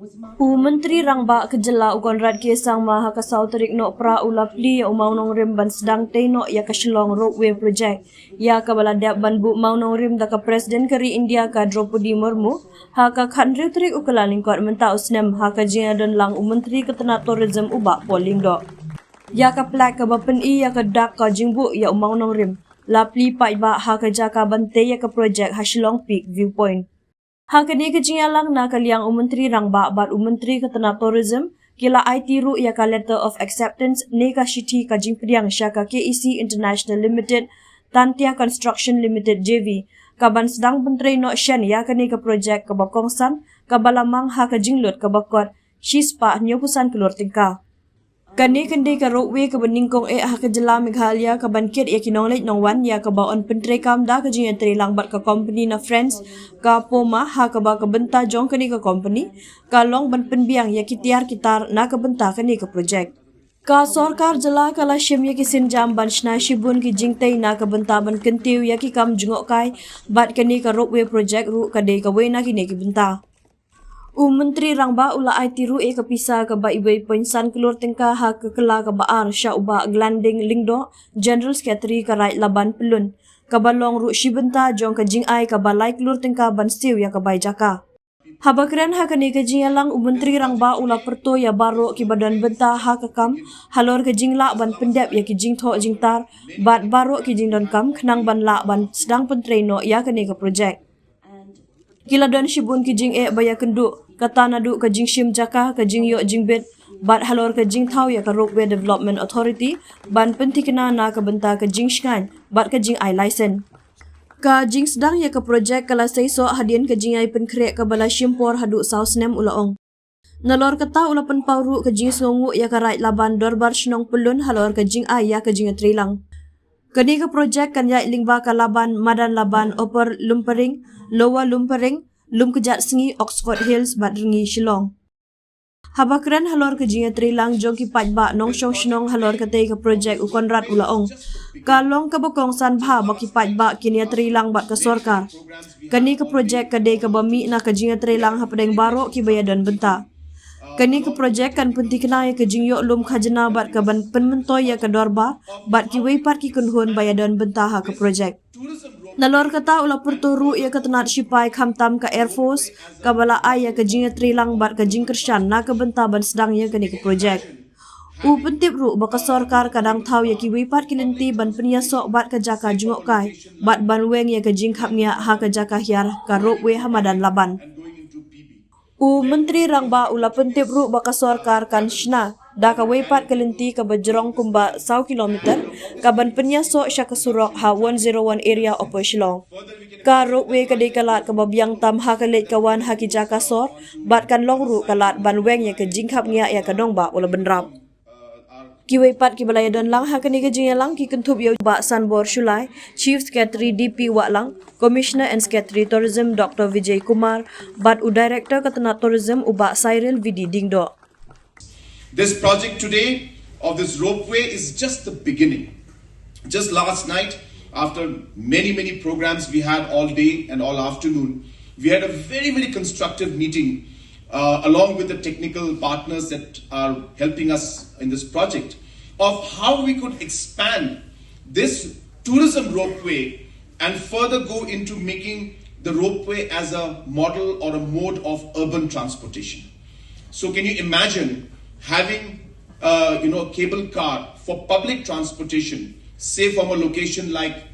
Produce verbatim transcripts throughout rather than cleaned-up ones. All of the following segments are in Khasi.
U Myntri Rangbah ka jylla u Conrad K Sangma ha ka saw tarik Nohprah u la plie ïa u mawnongrim ban sdang tei noh ïa ka Shillong Ropeway Project, ïa kaba la dep ban buh mawnongrim da ka President ka ri India ka Droupadi Murmu ha ka khathynriew tarik u Kyllalyngkot mynta u snem ha ka jingïadonlang u Myntri ka tnat Tourism u Bah Paul Lyngdoh. Ïa ka flag kaba pyni ïa ka dak ka jingbuh ïa u mawnongrim la plie paidbah ha ka jaka ban tei ïa ka project ha Shillong Peak Viewpoint. Ha kane ka jingïalang na ka liang u Myntri Rangbah bad u Myntri ka tnat Tourism ki la aiti ruh ïa ka Letter of Acceptance ne ka shithi ka jingpdiang sha ka K E C International Limited, Tantia Construction Limited J V, ka ban sdang pyntrei noh shen ïa kane ka project kaba kongsan kaba la mang ha ka jinglut kaba kot shispah hynñiewphew san klur tyngka. Kane kan dei ka ropeway kaba nyngkong eh ha ka jylla Meghalaya ka ban kit ïa ki nongleit nongwan ïa kaba yn pyntreikam da ka jingïatreilang bad ka company na France ka Poma, ha kaba ka bynta jong kane ka company ka long ban pynbiang ïa ki tiar ki tar na ka bynta kane ka project. Ka sorkar jylla ka la shim ïa ki sienjam ban shna shibun ki jingtei na ka bynta ban kyntiew ïa ki kam jngohkai, bad kane ka ropeway project ruh ka dei kawei na kine ki bynta. U Myntri Rangbah u la aiti ruh ïa ka pisa kaba iwei point san klur tyngka ha ka kylla kaba ar sha u Bah Glanding Lyngdoh, General Secretary ka Raid Laban Pyllun, kaba long ruh shi bynta jong ka jingai kaba lai klur tyngka ban siew ïa ka bai jaka. Haba kren ha kane ka jingïalang u Myntri Rangbah u la pyrto ïa baroh kiba don bynta ha ka kam halor ka jinglah ban pyndep ïa ki jingthoh jingtar bad baroh ki jingdonkam khnang ban lah ban sdang pyntrei noh ïa kane ka project. Ki la don shibun ki jingeh ba ïakynduh, kata naduh ka jingshim jaka, ka jingïoh jingbit bad halor ka jingthaw ïa ka Ropeway Development Authority ban pynthikna na ka bynta ka jingshngaiñ bad ka jingai license. Ka jingsdang ïa ka project ka la seisoh hadien ka jingïai pynkhreh kaba la shim por haduh saw snem, u la ong. Nalor kata u la pynpaw ruh ka jingsngewnguh ïa ka Raid Laban Dorbar Shnong Pyllun halor ka jingai ïa ka jingïatreilang. Kane ka project kan ïaid lyngba ka Laban, Madan Laban, Upper Lumparing, Lower Lumparing, Lumkjat Sngi, Oxford Hills bad Rngi Shillong. Haba kren halor ka jingïatreilang jong ki paidbah nongshong shnong halor katei ka project, u Conrad u la ong, ka long kaba kongsan bha ba ki paidbah kin ïatreilang bad ka sorkar. Kane ka project ka dei kaba mih na ka jingïatreilang hapdeng baroh kiba ïadon bynta. Kane ka project kan pynthikna ïa ka jingïoh lum khajna bad ka ban pynmyntoi ïa ka dorbar bad kiwei pat ki kynhun ba ïadon bynta ha ka project. Nalor kata u la pyrto ruh ïa ka tnat shipai khamtam ka Air Force kaba la ai ïa ka jingïatreilang bad ka jingkyrshan na ka bynta ban sdang ïa kane ka project. U pyntip ruh ba ka sorkar ka dang thaw ïa kiwei pat ki lynti ban pynïasoh bad ka jaka jngohkai bad ban weng ïa ka jingkhapngiah ha ka jaka hiar ka ropeway ha Madan Laban. U Myntri Rangbah u la pyntip ruh ba ka sorkar kan shna da kawei pat ka lynti kaba jrong kumba saw kilometer ka ban pynïasoh sha ka surok ha one zero one area Upper Shillong. Ka ropeway ka dei ka lad kaba biang tam ha ka leit ka wan ha ki jaka sor bad kan long ruh ka lad ban weng ïa ka jingkhapngiah ïa ka nongbah, u la bynrap. Kiwei pat kiba la ïadon lang ha kane ka jingïalang ki kynthup ïa u Bah Sanbor Shullai, Chief Secretary D P Wahlang, Commissioner and Secretary Tourism Doctor Vijay Kumar bad u Director ka tnat Tourism u Bah Cyril V D Diengdoh. This project today of this ropeway is just the beginning. Just last night, after many, many programs we had all day and all afternoon, we had a very, very constructive meeting uh, along with the technical partners that are helping us in this project, of how we could expand this tourism ropeway and further go into making the ropeway as a model or a mode of urban transportation. So, can you imagine having uh, you know, a cable car for public transportation, say from a location like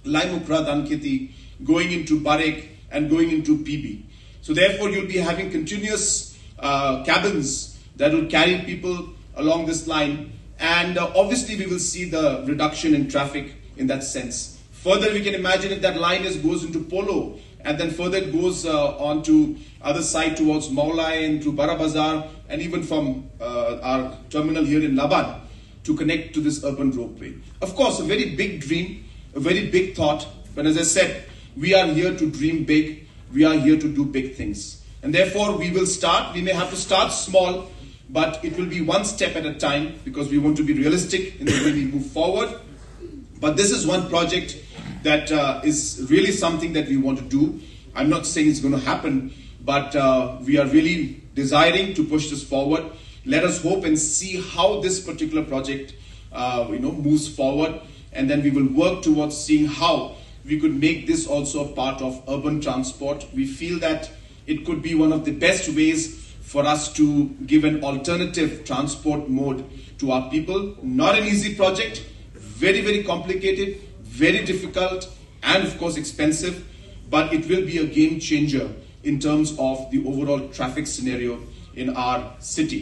Laimukhra, Dhankheti, going into Barek and going into P B? So therefore, you'll be having continuous uh, cabins that will carry people along this line. And uh, obviously, we will see the reduction in traffic in that sense. Further, we can imagine if that line is, goes into Polo, and then further it goes uh, on to other side towards Mawlai and to Barabazar, and even from uh, our terminal here in Laban to connect to this urban ropeway. Of course, a very big dream, a very big thought, but as I said, we are here to dream big, we are here to do big things. And therefore, we will start, we may have to start small, but it will be one step at a time because we want to be realistic in the way we move forward. But this is one project that uh, is really something that we want to do. I'm not saying it's going to happen, but uh, we are really desiring to push this forward. Let us hope and see how this particular project, uh, you know, moves forward, and then we will work towards seeing how we could make this also a part of urban transport. We feel that it could be one of the best ways for us to give an alternative transport mode to our people. Not an easy project, very, very complicated, very difficult, and of course expensive, but it will be a game changer in terms of the overall traffic scenario in our city.